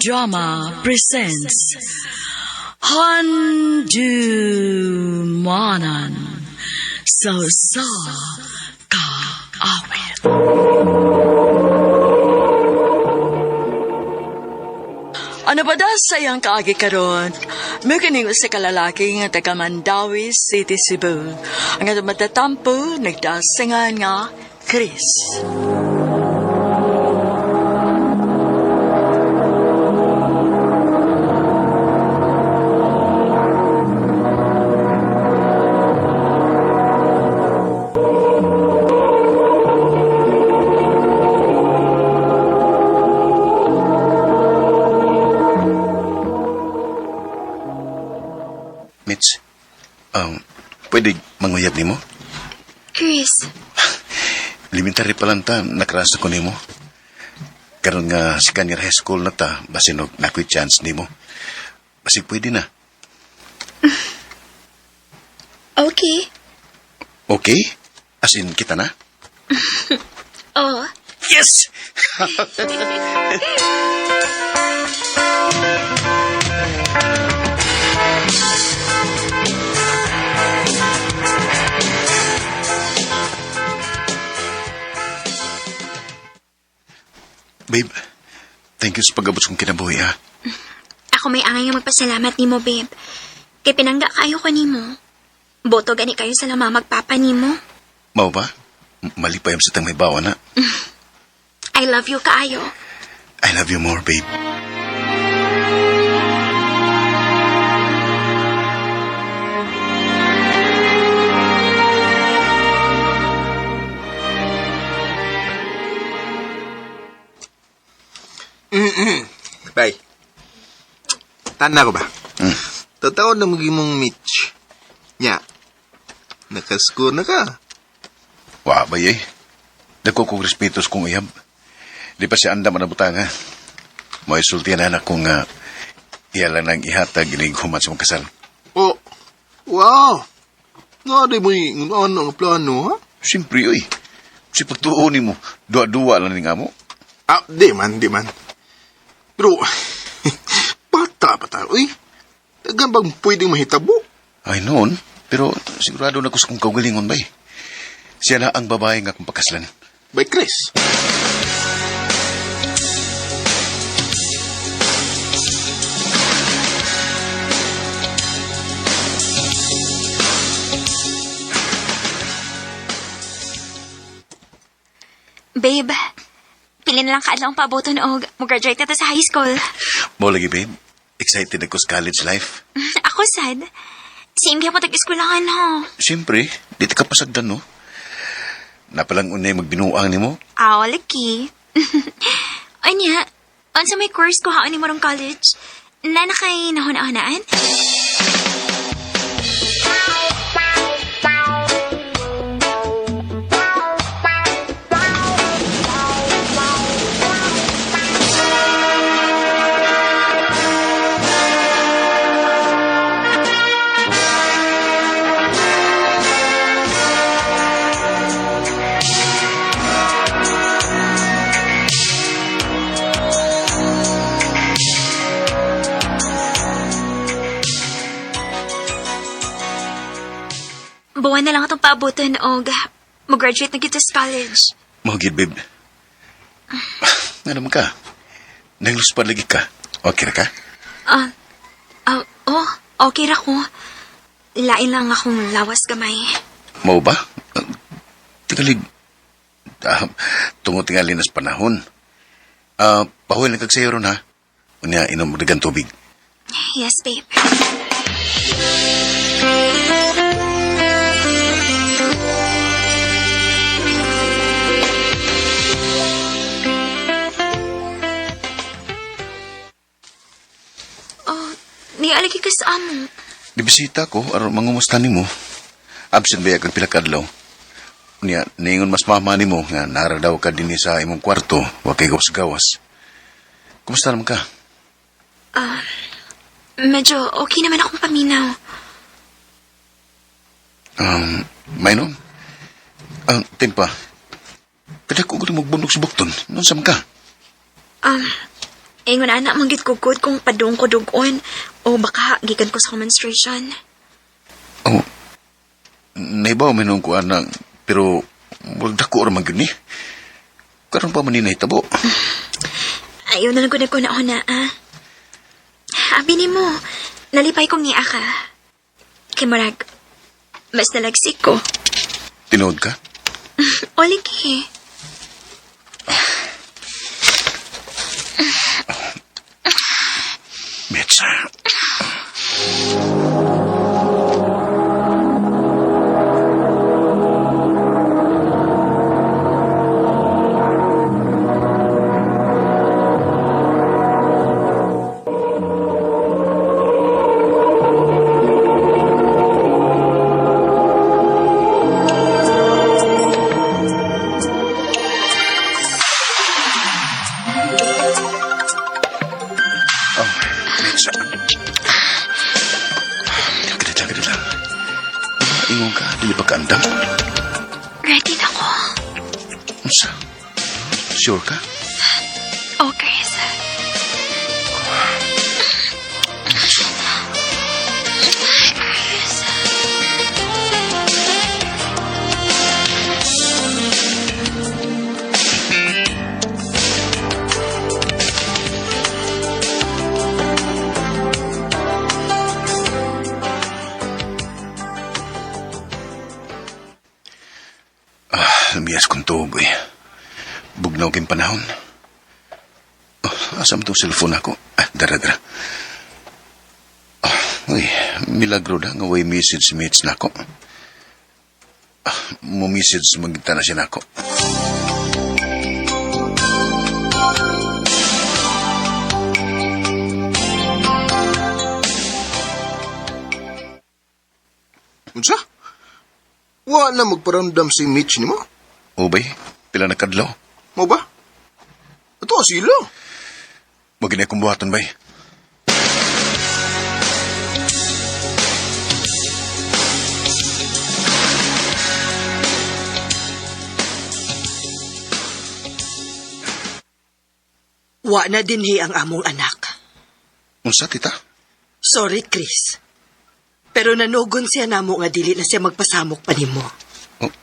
Drama presents Handumanan sa Usa Ka Awit. Ano ba da sa iyang kaagi karon? Mukining usa ka lalaki nga taga Mandawi City, Cebu. Ang atong matatampo nagdasingan nga Chris. Mitch, pwede manguyab nimo? Chris, Elementary pa lang ta, nakarasa ko nimo. Karon nga second year high school na ta, basin og nakoy chance nimo. Basig pwede na. Okay. Okay? As in, kita na? Oh, Yes! Babe, thank you sa pag-abot kong kinabuhi, ha? Ako may angay nga magpasalamat nimo, babe. Kay pinangga kayo ko nimo. Boto gani kayo sa lama magpapa nimo. Mao ba? Malipayam sa tang may bawa na. I love you kaayo. I love you more, babe. Bay. Tanda ko ba? Totoo na maging mong Mitch. Nya. Nakascore na ka. Wa ba eh? Dako kong respetos kong uyab. Di pa siya andam na butang ha. Mo isulti na anak kong iya lang nang ihatag inig human sa mong kasal. Oh. Wow. Nga di mo yung ano ang plano, ha? Siyempre, oy. Si pagtuo nimo, duwa-duwa lang ning amo. Ah, di man, di man. Pero, bata pa tayo, uy. Dagan bang pwedeng mahitabo? Ay noon, pero sigurado na ko sa kong kaugalingon bay. Siya na ang babae nga akong pakaslan. By Chris. Babe, pili na lang kaadlaw ang paaboton og mo-graduate na ta sa high school. Mo lagi, babe. Excited ako sa college life. Ako sad. Same gyapon tag-eskwelahan ho. Siyempre, di ta ka pasagdan, no? Napalang unay magbinuang nimo. Aw, laki. Anya, unsa may course ko haon nimo rong college? Nana kay nahuna-hunaan? Buwan na lang atong paaboton og mo-graduate na gyud ta sa college. Mao gid, babe. Nga naman ka? Nangluspad lagi ka. Okay ra ka? Ah, ah, oh, okay ra ko. Lain lang akong lawas gamay. Mao ba? Tingalig. Tungo tingali nas panahon. Pahuwi lang kag sayo ron, ha? Unya, inom mo dagang tubig. Yes, babe. Oh, nialagi ka sa amo. Dibisita ko, aron mangumusta nimo. Absent ba kag pila ka adlaw? Unya, ningon mas mama nimo nga nara daw ka dinhi sa imong kwarto, wa kay gawas-gawas. Kumusta naman ka? Medyo okay naman akong paminaw. Mayroon? Timpa. Kada ko gusto magbundok sa bukton. Noon sa ka? Um, Ingon ana man gid ko good kung padung ko dugon o baka gikan ko sa menstruation. Oh, naibaw man nung kuan na, pero murag dako ra man gyud ni. Karon pa man ni nahitabo. Ayaw na lang ko nagkuna-una, ah. Abi nimo, nalipay kong niya ka. Kay murag, mas nalagsik ko. Tinuod ka? O lagi. Mitch. Oh, Mitch. Ganit lang, ganit lang. Ingon ka, dili pa kaandam. Ready na ko. Unsa? Sure ka? Oh, Chris. Chris. Ah, lumiyas kong tuog eh. Bugnaw kayong panahon. Oh, asa mo tong cellphone ako? Ah, dara, dara. Ah, uy, milagro na nga way message si Mitch na ako. Ah, mo message magita na siya na ako. Unsa? Wa na magparamdam si Mitch nimo? Ubay, pila na kadlaw. Mo ba? Ato sila. Wag na akong buhaton, bay. Wa na dinhi ang among anak. Unsa, tita? Sorry, Chris. Pero nanugon siya namo nga dili na siya magpasamok pa nimo. Oh,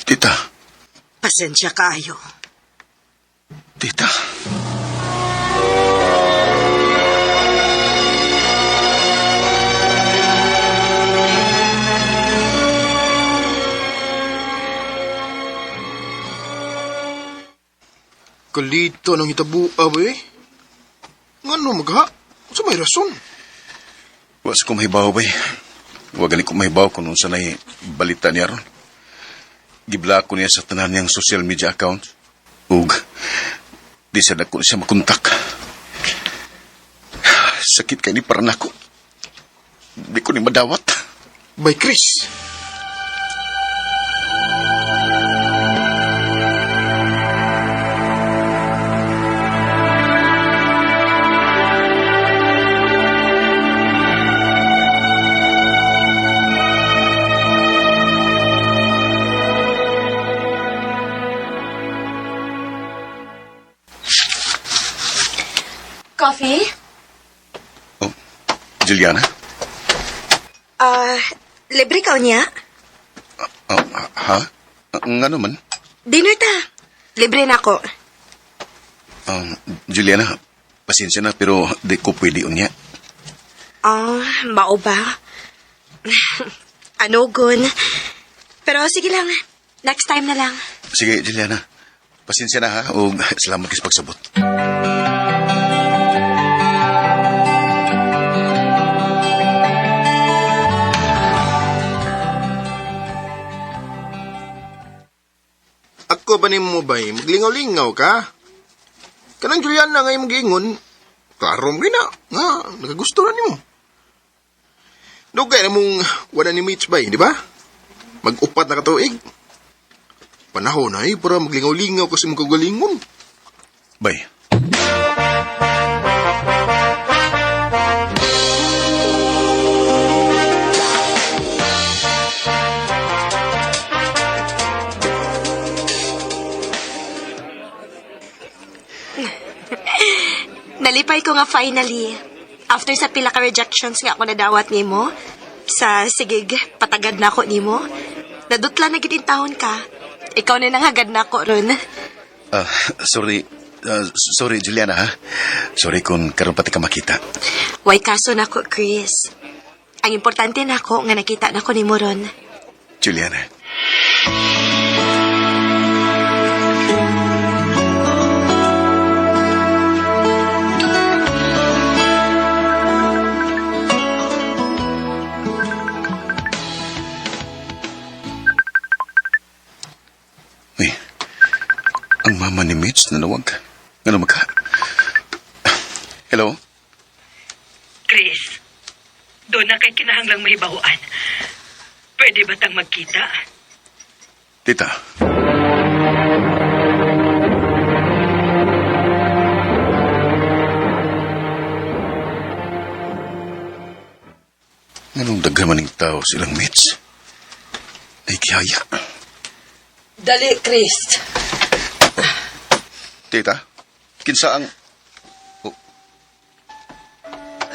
tita, Pasensya kaayo. tita. Kalito nang hitabo eh. Ngano magha? Unsa may rason? Wa sa ko mahibaw, bay. Wa gani ko mahibaw kung unsa na'y balita niya ron. Gibla ko niya sa tanan niyang social media account. Ug, di sa dako siya makontak. Sakit kay ni para nako. Di ko ni madawat. By Chris. Coffee? Oh, Juliana? Ah, libre ka niya? Oh, ha? Ngano man? Dinner ta. Libre na ako. Juliana, pasensya na pero di ko pwede unya. Ah, mao ba? Ano, gun? Pero sige lang. Next time na lang. Sige, Juliana. Pasensya na ha, o salamat kasi pagsabot. Ako ba nimo bay? Maglingaw-lingaw ka? Kanang Juliana nga imong giingon, klaro mo na. Nga, nakagusto na nimo. Dugay na mong wala ni Mitch bay, di ba? Mag-upat na katuig. Panahon na eh, para maglingaw-lingaw kasi mong kagalingon. Bay. Nalipay ko nga finally. After sa pila ka rejections nga ako nadawat nimo, sa sigig patagad na ako nimo. Nadutla na gid taon ka. Ikaw na nanghagad na ako ron. Ah, sorry. Sorry, Juliana, ha? Sorry kung karon pati ka makita. Way kaso na ko, Chris. Ang importante na ako nga nakita na ko nimo ron. Juliana. Uy, ang mama ni Mitch nanawag. Ano magka? Hello? Chris, doon na kay kinahanglang mahibawan. Pwede ba tang magkita? Tita. Anong daghan man ning tao silang mates? Naikihaya. Dali, Chris. Tita, kinsa ang... Oh.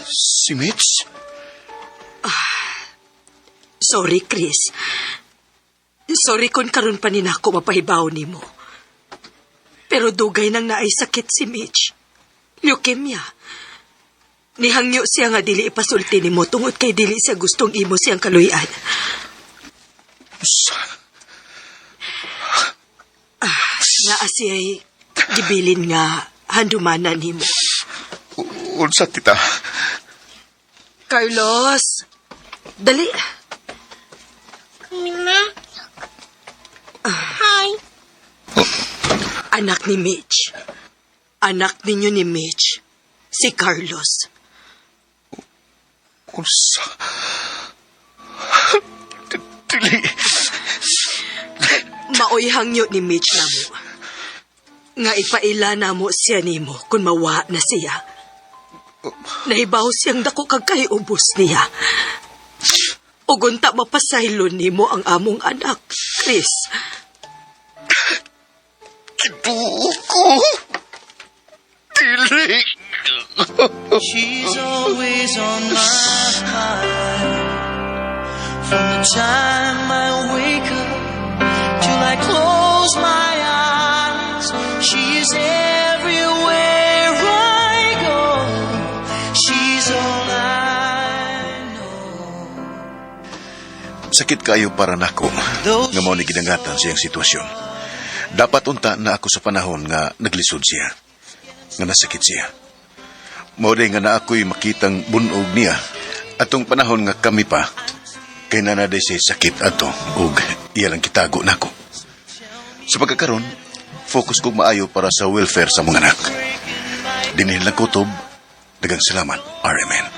Si Mitch? Sorry, Chris. Sorry kung karon pa ni nako mapahibaw nimo. Pero dugay nang naay sakit si Mitch. Leukemia. Nihangyo siya nga dili ipasulti nimo tungod kay dili siya gustong imo siyang kaluyan. Sa... Nga siya'y gibilin nga handumana nimo. Unsa, tita? Carlos! Dali. Hi. Anak ni Mitch. Anak ninyo ni Mitch. Si Carlos. Unsa? Dili. Maoy hangyo ni Mitch namo. Nga ipaila namo siya nimo kung mawa na siya. Nahibaw siyang dako kag kahiubos niya. Ugunta mapasaylo nimo ang among anak, Chris. Kibuo ko. Dili. She's always on my mind. From the time I wake up till I close my eyes, she's everywhere I go. She's all I know. Sakit kayo para nako nga mao ni gidangatan siyang sitwasyon. Dapat unta na ako sa panahon nga naglisod siya, nga nasakit siya. Mao nga na ako'y makitang bunog niya atong panahon nga kami pa kay nanaday siya sakit ato ug iya lang kitago nako. Sa pagkakaron, focus kog maayo para sa welfare sa mga anak. Dinhin lang kutob, dagang salamat, RMN.